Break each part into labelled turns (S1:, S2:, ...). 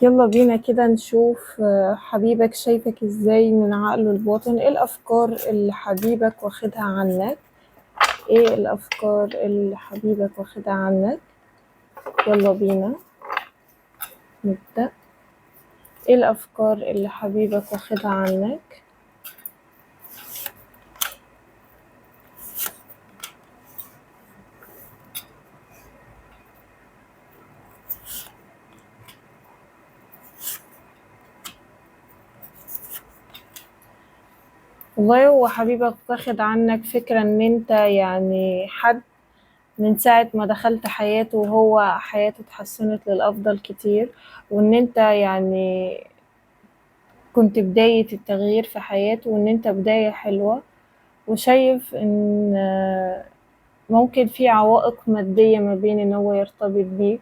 S1: يلا بينا كده نشوف حبيبك شايفك ازاي من عقله الباطن. ايه الافكار اللي حبيبك واخدها عنك؟ ايه الافكار اللي حبيبك واخدها عنك؟ يلا بينا نبدأ. ايه الافكار اللي حبيبك واخدها عنك؟ والله هو حبيبك واخد عنك فكرة ان انت يعني حد من ساعة ما دخلت حياته وهو حياته اتحسنت للأفضل كتير، وان انت يعني كنت بداية التغيير في حياته، وان انت بداية حلوة، وشايف ان ممكن في عوائق مادية ما بين ان هو يرتبط بيك،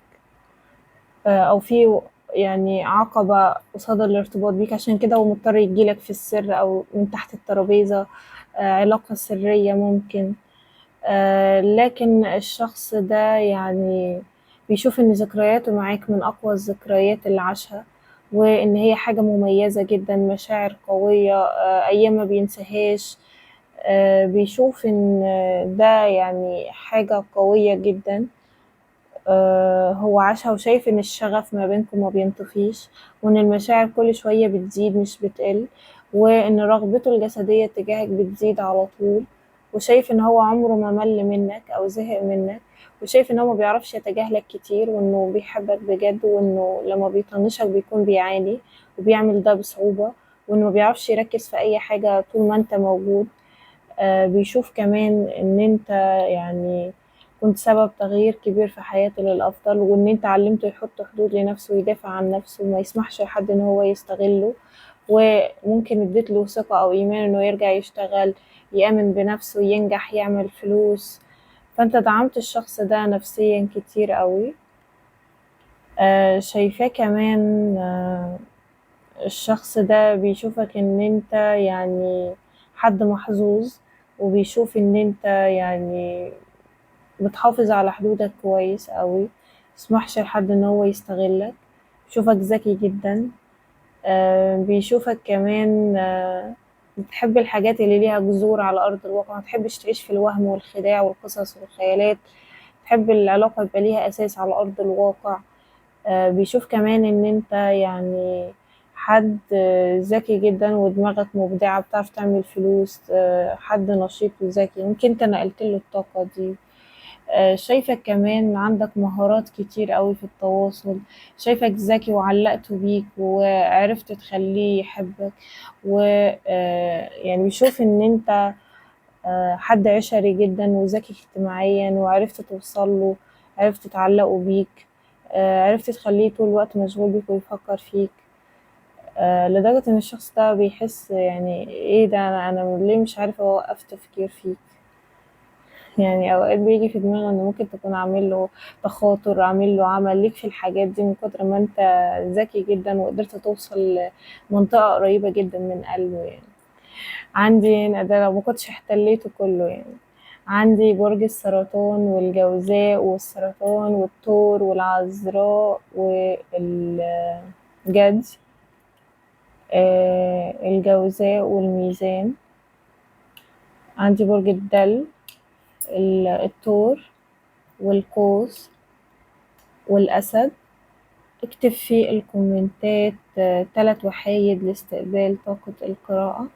S1: او في يعني عقبة قصاد الارتباط بيك، عشان كده هو مضطر يجيلك في السر او من تحت الترابيزة، علاقة سرية ممكن. لكن الشخص ده يعني بيشوف ان ذكرياته معاك من اقوى الذكريات اللي عاشها، وان هي حاجة مميزة جدا، مشاعر قوية، ايام ما بينساهاش. بيشوف ان ده يعني حاجة قوية جدا، هو عاشها، وشايف ان الشغف ما بينكم ما بينطفيش، وان المشاعر كل شوية بتزيد مش بتقل، وان رغبته الجسدية تجاهك بتزيد على طول، وشايف ان هو عمره ما مل منك او زهق منك، وشايف ان هو ما بيعرفش يتجاهلك كتير، وانه بيحبك بجد، وانه لما بيطنشك بيكون بيعاني وبيعمل ده بصعوبة، وانه ما بيعرفش يركز في اي حاجة طول ما انت موجود. بيشوف كمان ان انت يعني كنت سبب تغيير كبير في حياته للأفضل، وإن أنت علمته يحط حدود لنفسه ويدافع عن نفسه وما يسمحش لحد إن هو يستغله، وممكن اديت له ثقة أو إيمان إنه يرجع يشتغل، يآمن بنفسه، ينجح، يعمل فلوس. فأنت دعمت الشخص ده نفسيا كتير قوي. شايفاه كمان، الشخص ده بيشوفك إن أنت يعني حد محظوظ، وبيشوف إن أنت يعني بتحافظ على حدودك كويس قوي، متسمحش لحد ان هو يستغلك، بيشوفك ذكي جدا. بيشوفك كمان، بتحب الحاجات اللي ليها جذور على ارض الواقع، ما تحبش تعيش في الوهم والخداع والقصص والخيالات، تحب العلاقة يبقى ليها اساس على ارض الواقع. بيشوف كمان ان انت يعني حد ذكي جدا ودماغك مبدعة، بتعرف تعمل فلوس، حد نشيط وذكي، يمكن انت نقلت له الطاقة دي. شايفك كمان عندك مهارات كتير قوي في التواصل، شايفك ذكي وعلقته بيك وعرفت تخليه يحبك، و يعني بيشوف ان انت حد عشري جدا وذكي اجتماعيا، وعرفت توصله، عرفت تعلقه بيك، عرفت تخليه طول الوقت مشغول بيك ويفكر فيك، لدرجة ان الشخص ده بيحس يعني ايه ده، انا ليه مش عارفة اوقف تفكير فيك. يعني اوقات بيجي في دماغه انه ممكن تكون عامل له تخاطر، عامل له عمل ليك في الحاجات دي، من كتر ما انت ذكي جدا وقدرت توصل لمنطقة قريبة جدا من قلبه. يعني عندي هنا ده لو ما كنتش احتليته كله. يعني عندي برج السرطان والجوزاء والسرطان والثور والعذراء والجدي، الجوزاء والميزان. عندي برج الدلو، الثور والقوس والأسد. اكتب في الكومنتات 3 وحايد لاستقبال طاقة القراءة.